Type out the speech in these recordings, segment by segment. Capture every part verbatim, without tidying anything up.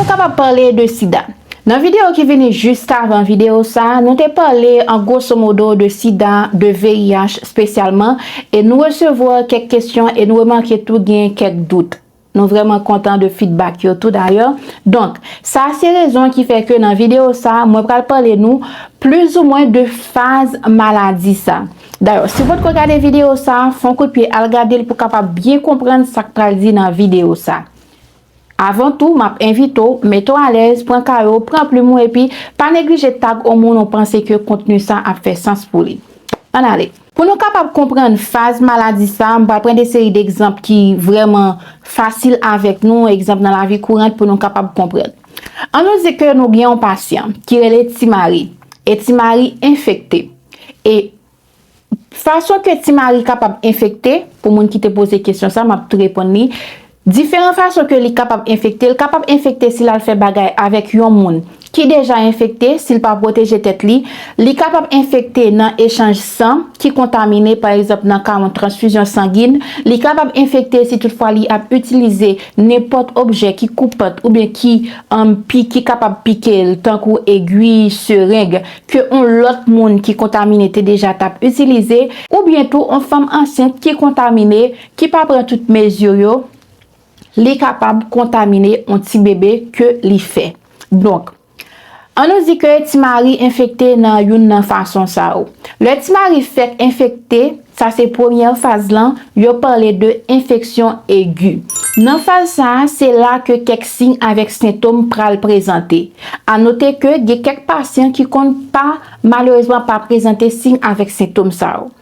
Nou kapab pale de sida. Nan videyo ki vini jis avan videyo sa, nou te pale an gwoso modo de sida, de V I H espesyalman, e nou resevwa kèk kesyon e nou remake tou gen kèk dout. Nou vrèman kontan de feedback yo tou dayè. Donk, sa se rezon ki fè ke nan videyo sa, mwen pral pale nou plizoumwen de faz maladi sa. Dayè, si w potko gade videyo sa, fè yon kout pye al gade l pou w kapab byen konprann sa k pral di nan videyo sa. Avan tou, m ap envite w, mete w alèz, pran kaye w, pran plim ou, epi pa neglije tag yon moun ou panse ke kontni sa ap fè sans pou li. Ann ale. Pou nou kapab konprann faz maladi sa, m pral pran de seri degzanp ki vrèman fasil avèk nou, egzanp nan lavi kourant pou nou kapab konprann. Ann nou di ke nou gen yon pasyan ki rele Ti Mari, e Ti Mari enfekte. E fason ke Ti Mari kapab enfekte, pou moun ki te poze kesyon sa, m ap tou reponn li. Diferan fason ke li kapab enfekte, li kapab enfekte si l al fè bagay avèk yon moun ki deja enfekte, si l pa pwoteje tèt li. Li kapab enfekte nan echanj san ki kontamine, pa egzanp, nan ka yon transfizyon sangin. Li kapab enfekte si toutfwa li ap itilize nenpòt objè ki koupan oubyen ki, um, pi, ki kapab pike l, tankou egwi, sereng, ke yon lòt moun ki kontamine te deja t ap itilize, oubyen tou yon fanm ansent ki kontamine, ki pa pran tout mezi yo, li kapab kontamine yon ti bebe ke li fè. Donk, ann nou di ke Ti Mari enfekte nan youn nan fason sa yo. Lè Ti Mari fèk enfekte, sa se premyè faz lan, yo pale de enfeksyon egi. Nan faz sa a, se la ke kèk siy avèk sentòm pral prezante. A note ke gen kèk pasyan ki konn pa, malerezman, pa prezante siy avèk sentòm sa yo.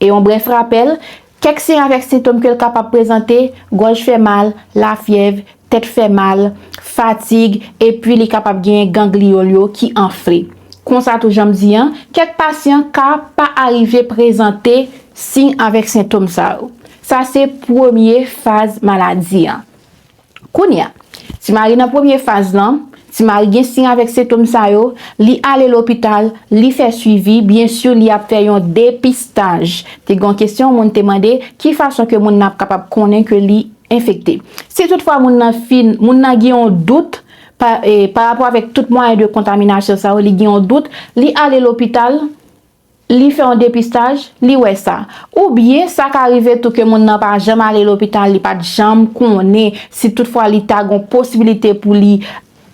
E yon brèf rapèl, kèk siy avèk sentòm ke l kapab prezante, gòj fè mal, lafyèv, tèt fè mal, fatig, epi li kapab genyen gangliyon l yo ki anfle. Konsa tou, jan m di an, kèk pasyan ka pa arive prezante siy avèk sentòm sa yo. Sa se premye faz maladi an. Kounye a, Ti Mari nan premye faz lan, Ti Mari gen siy avèk sentòm sa yo, li ale lopital, li fè swivi, byen si li ap fè yon depistaj. Te gen yon kesyon, moun te mande, ki fason ke moun nan ap kapab konnen ke li enfekte? Si toutfwa moun nan fin, moun nan gen yon dout, pa, e, pa rapò avèk tout mwayen de kontaminasyon sa yo, li gen yon dout, li ale lopital, li fè yon depistaj, li wè sa. Oubyen, sa ka rive tou ke moun nan pa janm ale lopital, li pa t janm konnen si toutfwa li ta gen posiblite pou li,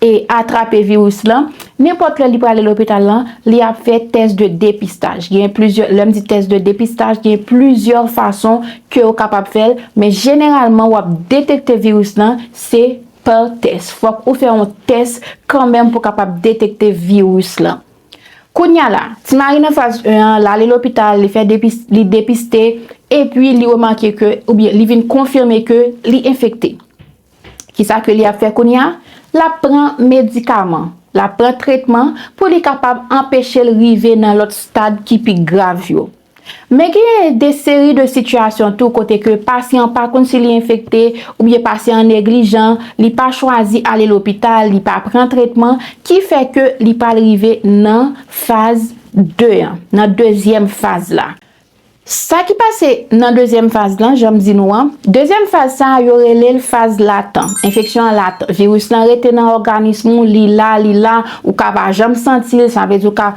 e, atrape viris lan. Nenpòt lè li prale lopital lan, li ap fè tès de depistaj. Gen plizyè, lè m di tès de depistaj, gen plizyè fason ke w kapab fè l, men jeneralman, w ap detekte viris lan, se pa tès. Fòk ou fè yon tès kanmenm pou w kapab detekte viris lan. Kounye a la, Ti Mari nan faz en an, l ale lopital, li fè depis-, li depiste, epi li remake ke, oubyen li vin konfime ke li enfekte. Kisa ke li ap fè kounye a? L ap pran medikaman, l ap pran tretman pou li kapab anpeche l rive nan lòt stad ki pi grav yo. Men gen de seri de sitiyasyon tou kote ke pasyan an pa konn si li enfekte oubyen pasyan an neglijan, li pa chwazi ale lopital, li pa pran tretman, ki fè ke li pral rive nan faz de an, nan dezyèm faz la. Sa ki pase nan dezyèm faz lan, jan m di nou an, dezyèm faz sa a, yo rele l faz latan. Enfeksyon an latan. Viris lan rete nan òganis ou, li la, li la, ou ka pa janm santi l, sa vle di ou ka,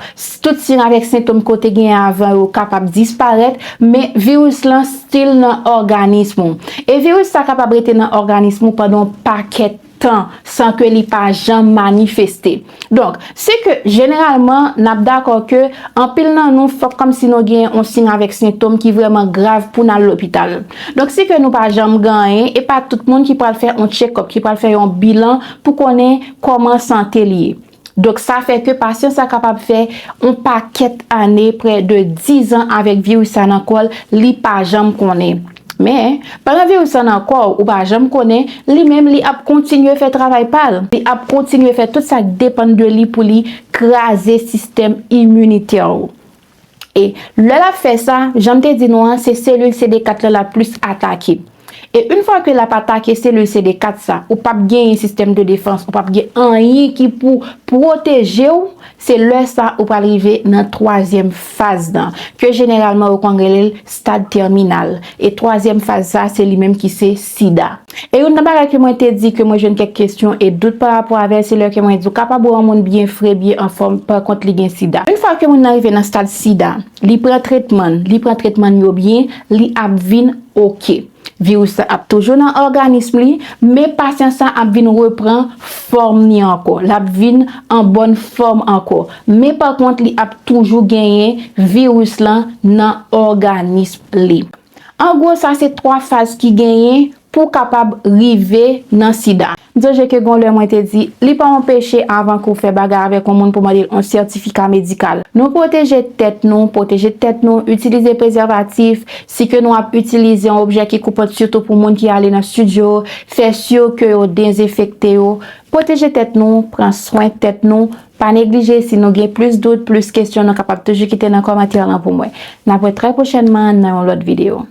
tout siy avèk sentòm ke w te genyen avan yo kapab disparèt, men viris lan still nan òganis ou. E viris sa kapab rete nan òganis ou pandan yon pakèt tan san ke li pa janm manifeste. Donk, si ke jeneralman, n ap dakò ke anpil nan nou fòk kòmsi nou gen yon siy avèk sentòm ki vrèman grav pou n al lopital. Donk, si ke nou pa janm gen anyen, e pa tout moun ki pral fè yon tchekòp, ki pral fè yon bilan pou konnen kòman sante li ye. Donk, sa fè ke pasyan sa kapab fè yon pakèt ane, prè de dizan avèk viris sa nan kò l, li pa janm konnen. Men, pandan viris sa nan kò w, ou pa janm konnen, li menm li ap kontinye fè travay pa l. Li ap kontinye fè tout sa k depann de li pou li kraze sistèm iminitè w. E lè l ap fè sa, jan m te di nou an, se selil C D kat lan l ap plis atake. E yon fwa ke l ap atake selil C D kat sa, ou p ap genyen sistèm de defans, ou p ap gen anyen ki pou pwoteje w, se lè sa ou pral rive nan twazyèm faz nan, ke jeneralman yo konn rele l stad tèminal. E twazyèm faz sa, se li menm ki se sida. E youn nan bagay ke mwen te di ke mwen jwenn kèk kesyon e dout pa rapò avè l, se lè ke mwen di w kapab wè yon moun byen fre, byen anfòm, pa kont li gen sida. Yon fwa ke moun nan rive nan stad sida, li pran tretman, li pran tretman yo byen, li ap vin oke. Viris la ap toujou nan òganis li, men pasyan sa ap vin repran fòm li ankò. L ap vin an bòn fòm ankò. Men pa kont, li ap toujou genyen viris lan nan òganis li. An gwo, sa se twa faz ki genyen pou kapab rive nan sida. M sonje ke gon lè mwen te di, li pa anpeche avan ke w fè bagay avèk yon moun pou mande l yon sètifika medikal. Nou pwoteje tèt nou, pwoteje tèt nou, itilize prezèvatif, si ke nou ap itilize yon objè ki koupant, sitou pou moun ki ale nan estidyo, fè si ke yo dezenfekte yo. Pwoteje tèt nou, pran swen tèt nou, pa neglije, si nou gen plis dout, plis kesyon, nou kapab toujou kite nan kòmantè lan pou mwen. N ap wè trè pwochènman nan yon lòt videyo.